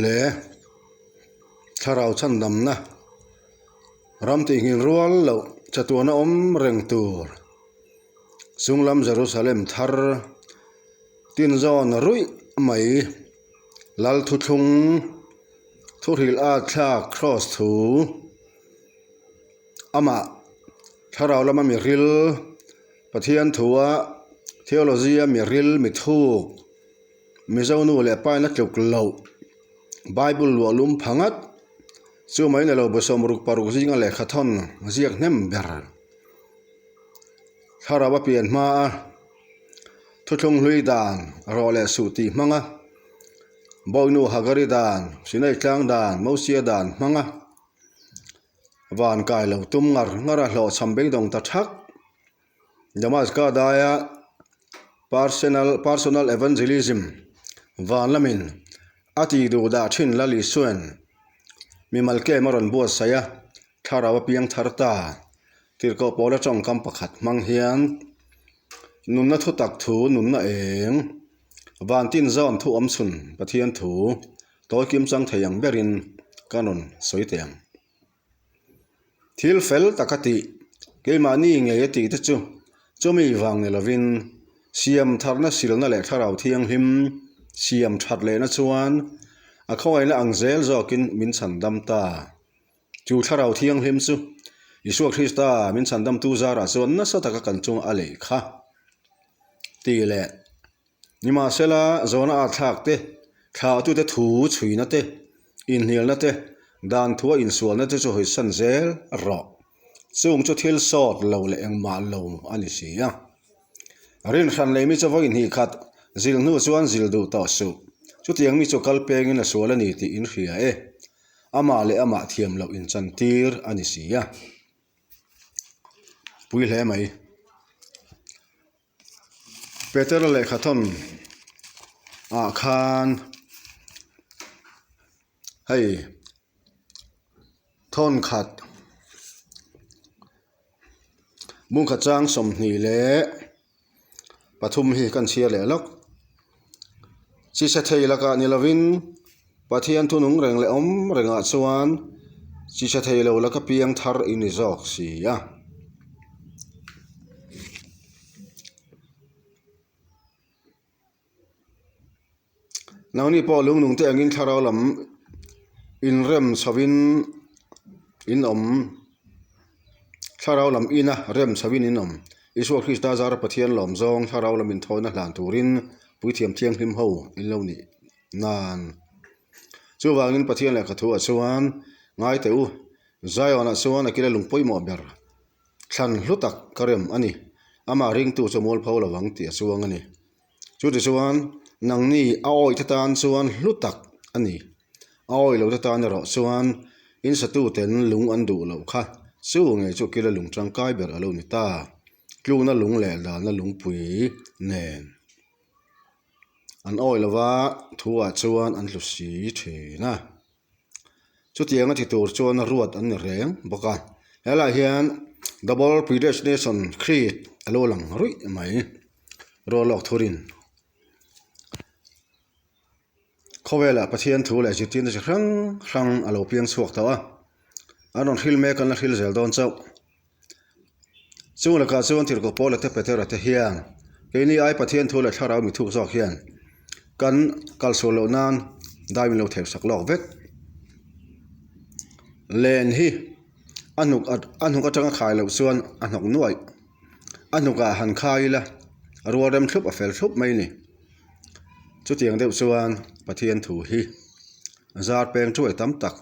Leh thlarau chhandamna ram tihngin rual loh chatuana awm reng tur chunglam Jerusalem thar tinzawn ruih mai lal thuthlung thuhrilh at thlak kraws thu amah thlarau lama miril Pathian thua theology a miril mithuk. Mizo nu leh pa in a tluk loh Bible luah lum pha ngat chu mai ni lo bu 66 zinga lehkha thawn ziak hnem ber thlarau a pian hma a thuthlung hlui dan rawh leh suh tih hmang a Bawinu Hagari dan Sinai tlang dan Mosia dan hmang a van kai lo tum ngar ngar a hlawhchham beidawng ta thak. Damaska daia Personal Personal Evangelism van lamin a tih duh dah thin Lal Isuain mimal kem a rawn buatsaih a, thlarau a piang thar ta. Tirhkoh pawla tawngkam pakhat hmang hian nunna thu tak thu nunna eng van tin zawn thu awm chhun Pathian thu tawi kim chang thei ang berin ka rawn sawi teh ang. Thil fel taka tih, keimahni ngei a tih te chu chumi vang ni lovin siam tharna silna leh thlarau thianghlim siam that lehna chuan a khawngaihna ang zel zawkin min chhandam ta. Chu thlarau thianghlim chu Isua Krista min chhandamtu zarah chuan nasa taka kan chunga a lei kha tih leh Nimahsela, zawhna a thlak te, thlahtute thu chhuina te, inhnialna te, dan thua insualna te chu hawisan zel rawh. Chung chu thil sawt lo leh engmah lo a ni si a. Rinhran lei mi chu vawi hnih khat zil hnu chuan zil duh tawh suh. Chutiang mi chu kal pengin a sual a ni tih in hria e. Amah leh amah thiam loh inchantir a ni si a. Pui hle mai. Petera lehkha thawn ah khan hei thawn khat bung khat chang 23 hi kan chhiar leh lawk chi chhe thei lakah ni lovin Pathian thunung reng leh awm rengah chuan chi chhe thei lo laka piang thar i ni zawk si a. Nangni pawh lungnung te angin thlarau lam inrem chhovin in awm thlarau lam ina rem chhovin in awm. Isua Krista zara Pathian lawm zawng thlarau lam inthawina hlan turin puithiam thianghlim ho in lo nih nan. Chuvangin Pathian lehkha thu ah chuan ngai teh u, Zion ah chuan a kila lung pawimawh ber thlan hlu tak ka rem a ni, amah ringtu chu mualpho lo ang tih a chuang a ni. Chutichuan nangni a awih te tan chuan hlu tak a ni, a awih lo te tan erawh chuan insatuten lung an duh loh kha chu ngei chu kila lung tangkai ber a lo ni ta, tlukna lung leh dalna lungpui nen. An awih lova thuah chuan an hlu si thin a. Chutiang a ti tur chuan ruat an ni reng bawk a. Helaiah hian Double Predestination Creed a lo lang ruih mai. Rualawk thurin khawvelah Pathian thu leh zirtirna chi hrang hrang a lo piang chhuak tawh a. An rawn hril mek an la hril zel dawn chauh. Chung lakah chuan Tirhkoh Paula te Petera te hian keini ai Pathian thu leh thlarau mi thuk zawk hian kan kalsual loh nan dai min lo theu sak lawk vek. Len hi a hnuk a hnuk atanga khai loh chuan a hnawk nuaih. A hnukah han khai ila a rual rem thlup a fel thlup mai a ni. Chutiang deuh chuan Pathian thu hi zar peng thuai tam tak.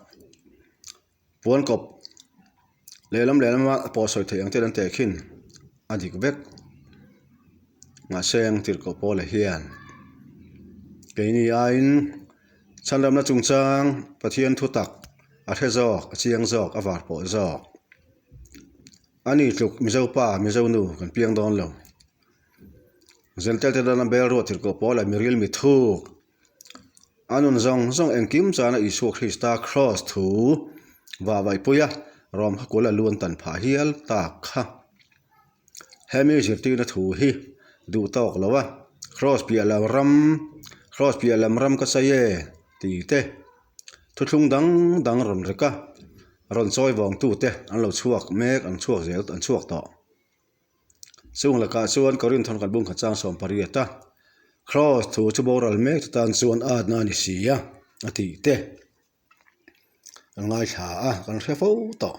Puan kawp lehlam lehlama pawh sawi theih ang te an teh khin a dik vek mahse ang tirhkoh pawla hian keini aiin chhandamna chungchang Pathian thu tak a hre zawk a chiang zawk a var pawh zawk a ni tluk Mizo pa Mizo nu kan piang dawn lo zentel te dana bel ruat tirhkoh pawla miril mi thuk. A nun zawng zawng engkim chana Isua Krista Kraws thu vah vaihpui a, Rom kha kul a lu an tan phah hial tak kha. Hemi zirtirna thu hi duh tawk lo a, Kraws piah lam ram, Kraws piah lam ram ka chei e tih te. Thuthlung dang dang rawn rek a, rawn chawi vawngtute an lo chhuak mek, an chhuak zel, an chhuak tawh. Chung lakah chuan Korinth kan bung khat chang 18 a, Kraws thu chu boral mek te tan chuan atna a ni si a, a tih te kan ngaithla a, kan hre fo tawh.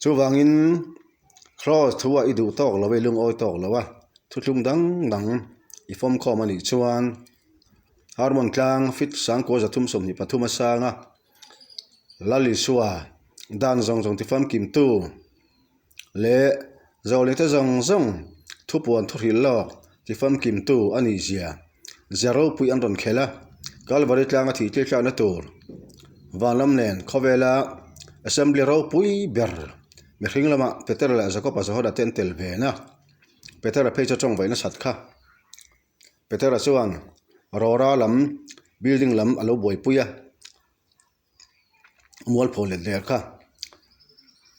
Chuvangin Kraws thu ah i duh tawk lo a, i lungawi tawk lo a, thuthlung dang dang i fawmkhawm a nih chuan Harmon tlang fit sangkua 323 a sang a, Lal Isua dan zawng zawng tifamkimtu leh zawlnite zawng zawng thupuan thuhrilh lawk tifamkimtu a nih zia zia ropui an rawn khelh a, Kalvari tlanga thih tir tlakna tur vanlam nen khawvela Assembly ropui ber mihring lama Petera leh Jakoba Johana te an tel ve na, Petera phei chu a tawngvaih nasat kha. Petera chuan rawra lam building lam a lo buaipui a. Mualphaw let der kha.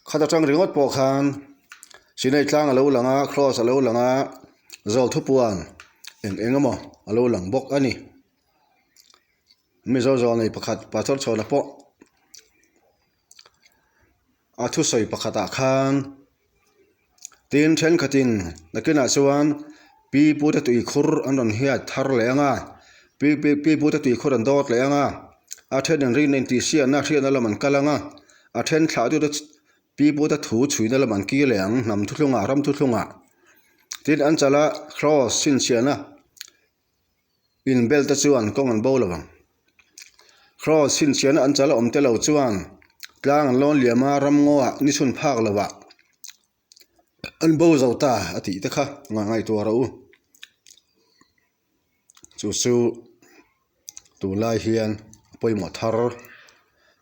Khat atang ringawt pawh khan Sinai tlang a lo lang a, Kraws a lo lang a, Zawl thupuan eng eng emaw a lo lang bawk a ni. Mizo zawl nei pakhat Pastor Chhawna pawh A thusawi pakhatah khan tin thenkhatin nakinah chuan pi pute tuikhur an rawn hiat thar leh ang a, pi pi pi pute tuikhur an dawt leh ang a, a then in rin intihsiakna hriatna lam an kal ang a, a then thlahtute pi pute thu chhuina lam an kir leh ang hnam thuthlungah ram thuthlungah tin an chala kraws chhinchhiahna. Inbel te chuan kawng an bo lo ang. Kraws chhinchhiahna an chal a awm te lo chuan tlang an lawn liam a, ram ngaw ah ni chhun phak lo ah an bo zo ta a tih te kha ngaihtuah rawh u. Chu chu tunlai hian a pawimawh thar.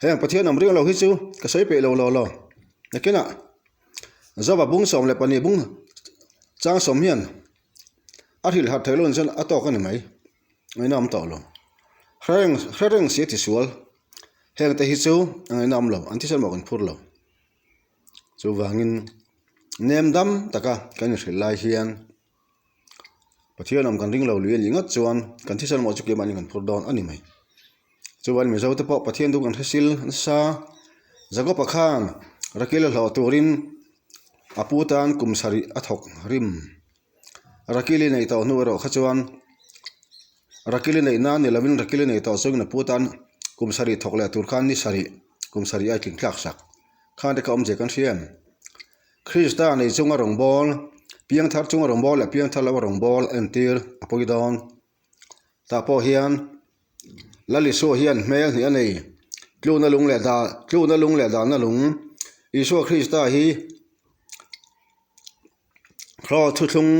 Heng Pathian awm ring lo hi chu ka sawi peih lo law law. Nakinah Zova bung 12 bung chang sawm hian. A hrilh harh theih loh chuan a tawk a ni mai, a inawm tawh lo. Hre reng hre reng si a ti sual, heng te hi chu a ngainawm lo, an thisen mawh kan phur lo. Chuvangin nem dam taka kan inhrilh lai hian Pathian awm kan ring lo lui a nih ngawt chuan kan thisen mawh chu keimahni kan phur dawn a ni mai. Chuan Mizo te pawh Pathian duh kan hre sil nasa, Jakob-a khan Rakil a hlawh turin a pu tan kum sarih a thawk rim. Rakili neih tawh hnu erawh kha chuan Rakili neih nan ni lovin Rakili neih tawh chungin a pu tan kum sarih thawk leh tur khan ni sarih kum sarih a tling thlak sak. Khan te kha awmzia kan hria em? Krista nei chunga rawngbâwl, piangthar chunga rawngbâwl leh piangthar loa rawngbâwl entir a pawi dawn. Tah pawh hian Lal Isua hian hmel hnih a nei. Tlukna lung leh dah tlukna lung leh dahna lung Isua Krista hi Kraws thuthlung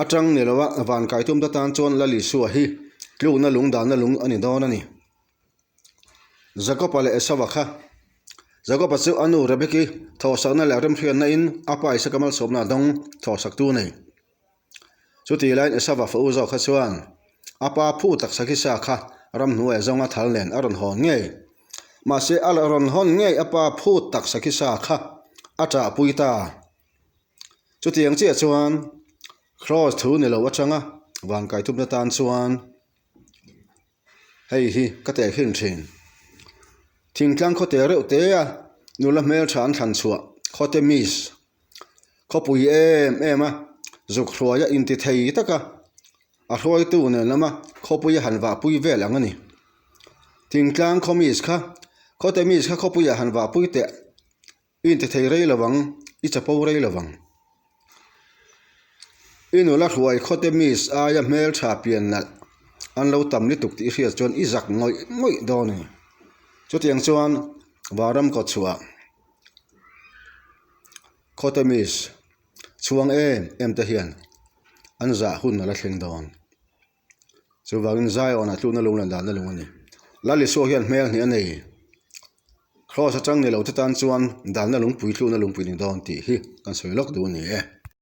atang ni lova van kai tumte tan chuan Lal Isua hi tlukna lung dahna lung a ni dawn a ni. Jakob-a leh Esau-a kha Jakob-a chu a nu Rebeki thawhsakna leh remhriatna in a pa Isaka malsawmna a dawng thawhsaktu a nei. Chutih laiin Esauva fa u zawk kha chuan a pa phu taksa khi sa kha ramhnuai zawnga thal nen a rawn hawn ngei. Mahse a rawn hawn ngei a pa phu taksa khi sa kha a ṭahpui ta. Chutiang chiah chuan Kraws thu ni lo atanga van kaithumna tan chuan Hei hi ka tehkhin thin. Thingtlang khawte reuh te a nula hmeltha an thlan chhuah khawte miss khawpui em em a zuk hruaia inti thei taka a hruaitu nen lama khawpuia han vahpui vel ang a ni. Thingtlang khaw miss kha khawte miss kha khawpuia han vahpui teh. I inti thei rei lo ang, i chapo rei lo ang. I nula hruai khawte miss aia hmeltha pian nalh an lo tam lutuk tih i hriat chuan i zak ngawih ngawih dawn a ni. Chutiang chuan Vanram kawtchhuah khawte miss chhuang em em te hian an zah hun a la thleng dawn. Chuvangin Zion-ah tlukna lung leh dahna lung a ni. Lal Isua hian hmel hnih a nei. Kraws atang ni lo te tan chuan dahna lungpui tlukna lungpui ni dawn tih hi kan sawi lawk duh a ni e.